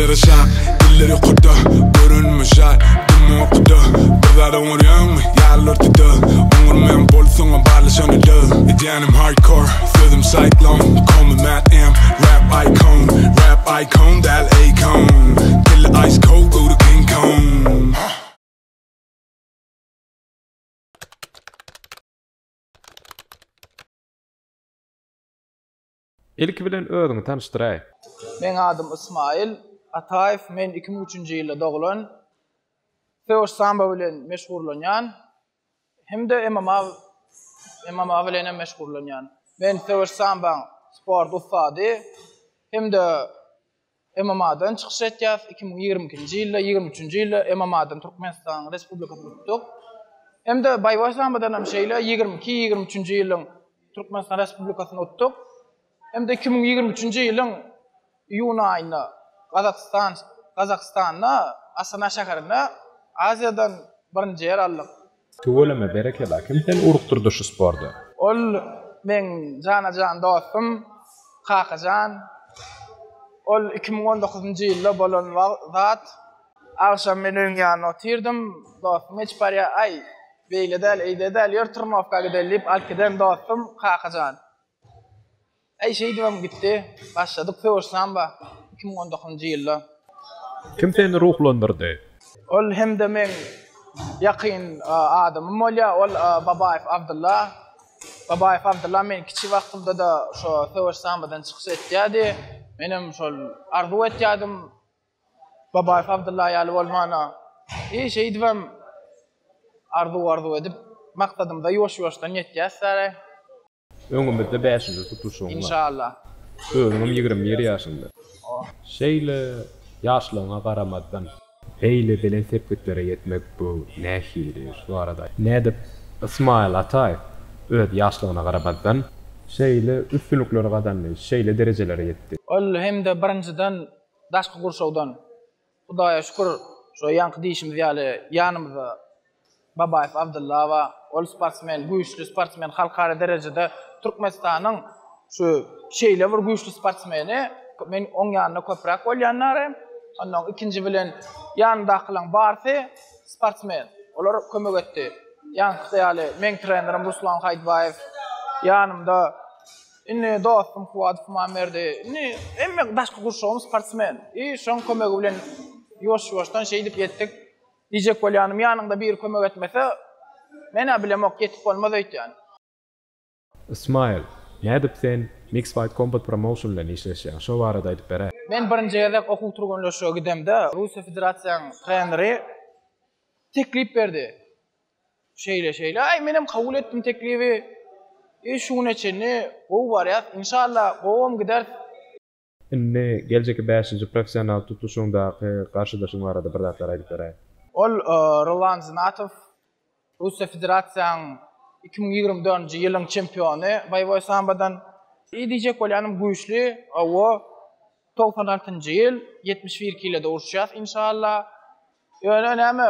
Eller aşak, eller ýokarda Görünme şar, dymma ukuda Bir zat oňarýaňmy, ýaryl ortada Oňarmaýan bolsaňam barlaşanyda Edýänim hardcore, sözüm cyclone Call me Matt M, rap icon Rap icon, däl Akon Kelle ice cold, go to King Kong. Ilki bilen özüňi tanyşdyraý. Meň adym Ysmaýyl Ataýew, men 2003-nji ýylda doglan. Söweş sambo bilen meşgullanýan hem-de MMA MMA bilen hem meşgullanýan. Men söweş samboň sport ussady hem-de MMA-dan çykyş etýäs. 2022-nji ýylda, 23-nji ýylda MMA-dan Türkmenistanyň Respublikasyny tutduk. Hem-de boýewoý sambodan hem şeýle 22, 23-nji ýylyň Türkmenistan Respublikasyny utduk. Hem-de 2023-nji ýylyň iýun aýynda Gazagystan Gazagystanda Astana şäherinde Aziýadan birinji ýer aldyk. Tüweleme berekella kim seni urukdyrdy şu sporda. Ol meň jana-jan dostum Kakajan. Ol 2019-njy ýylda bolan zat. Agşam men öýüň ýanynda otyrdym. Dostum geçip barýar. Aý, beýle däl, eýle däl, ýör trnowka gideli diýip alyp giden dostum Kakajan. Äý şeýdibem gitdi. Başladyk söweş samba 2019-njy ýylda. Kim seni ruhlandyrdy? Ol hem-de meň ýakyn adamym bolýar. Ol Babaýew Abdylla. Babaýew Abdylla men kiçi wagtymda-da şo söweş sambadan çykyş etýärdi. Menem şol arzuw etýärdim Babaýew Abdylla ýaly bolmana. I şeýdibem arzuw-arzuw edip maksadymyza ýuwaş-ýuwaşdan ýetýäs däli. Öňümizde bäşinji tutluşygyň bar. Inşallah. Özüňem 21 ýaşyňda. Şeýle ýaşlygyňa garamazdan. Beýle belent sepgitlere ýetmek bu nähili şu barada aýt. Nädip Ysmaýyl Ataýew öz ýaşlygyna garamazdan. Şeýle üstünlikleri gazandy, şeýle derejelere ýetdi. Ol hem-de birinjiden daşky gurşawdan Hudaýa şükür, şo ýaňky diýşimiz ýaly ýanymyzda Babaýew Abdylla bar. Ol sportsmen, güýçli sportsmen, halkara derejede Türkmenistanyň şu şeýle bir güýçli sportsmeni. Men oň ýanynda köpräk bolýan nary. Ondan ikinji bilen ýanyndakylaň barsy sportsmen. Olar kömek etdi. Ýaňkysy ýaly meň trenerim Ruslan Haýdbaýew ýanymda. Indi dostum Kuwadow Muammerdi. Indi hemme daşky gurşawym sportsmen. I şoň kömegi bilen ýuwaş-ýuwaşdan şeýdip ýetdik. Diýjek bolýanym, ýanyňda biri kömek etmese, men-ä bilemok, ýetip bolmaz öýtýän. Ysmaýyl, nädip sen Mix Fight Combat Promotion bilen işleşýäň? Şo barada aýdyp beräý. Men birinji gezek okuw türgenleşige gidemde, Russiýa Federasiýanyň treneri teklip berdi. Şeýle şeýle. Aý menem kabul etdim teklibi. E şu güne çenli gowy barýas. Inşallah gowam gideris. Indi geljekki bäşinji professional tutluşygyňdaky garşydaşyň barada bir zatlar aýdyp beräý. Ol Roland Zinatow, Russiýa Federasiýanyň 2024-nji ýylyň çempiony boýewoý sambodan. I diýjek bolýanym güýçli, hawa, 96-njy ýyl, 71 kilede uruşýas inşallah. Ýöne näme,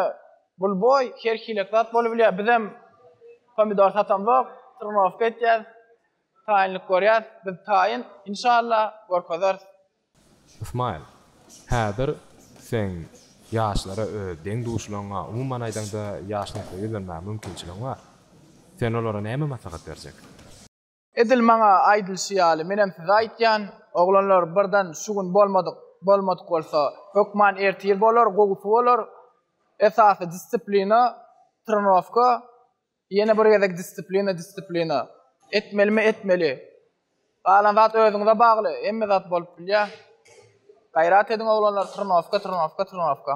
bul boý her hilek zat bolubilýär. Bizem pomidor satamzok, trenowka etýäs, taýynlyk görýäs. Biz taýyn, inşallah, görkezeris. Ysmaýyl, häzir seň ýaşlara öz deň-duşlaryňa, umuman aýdaňda ýaş nesle ýüzlenmäge mümkinçiligiň bar. Sen olara näme maslahat berjek? Edil maňa aýdylyşy ýaly menem size aýtýan, oglanlar birden şu gün bolmadyk bolmadyk bolsa hökman ertir bolar gowusy bolar. Esasy disiplina, trenowka, ýene bir gezek disiplina disiplina. Etmelimi etmeli. Galan zat özüňize bagly, hemme zat bolup bilýär. Gaýrat ediň oglanlar trenowka trenowka trenowka.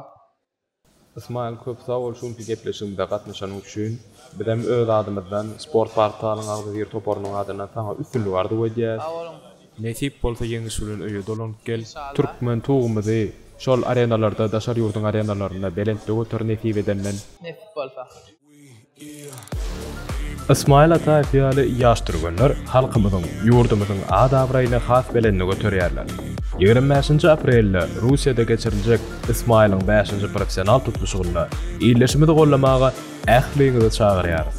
Ysmaýyl köp sag bol şu günki gepleşigimize gatnaşanyň üçin. Bizem öz adymyzdan Sport Portalyň agzybir toparynyň adyndan saňa üstünlik arzuw edýäs. Sag boluň. Nesip bolsa ýeňiş bilen öýe dolanyp gel. Türkmen tugumyzy şol arenalarda daşary ýurduň arenalarynda belentde göter nesip edenden. Nesip bolsa. Ysmaýyl Ataýew ýaly ýaş türgenler halkymyzyň, ýurdumyzyň at-abraýyny has belende göterýärler. 25-nji aprelde Russiýada geçiriljek Ysmaýylyň bäşinji professional tutluşygynda ildeşimizi goldamaga ähliňizi çagyrýarys.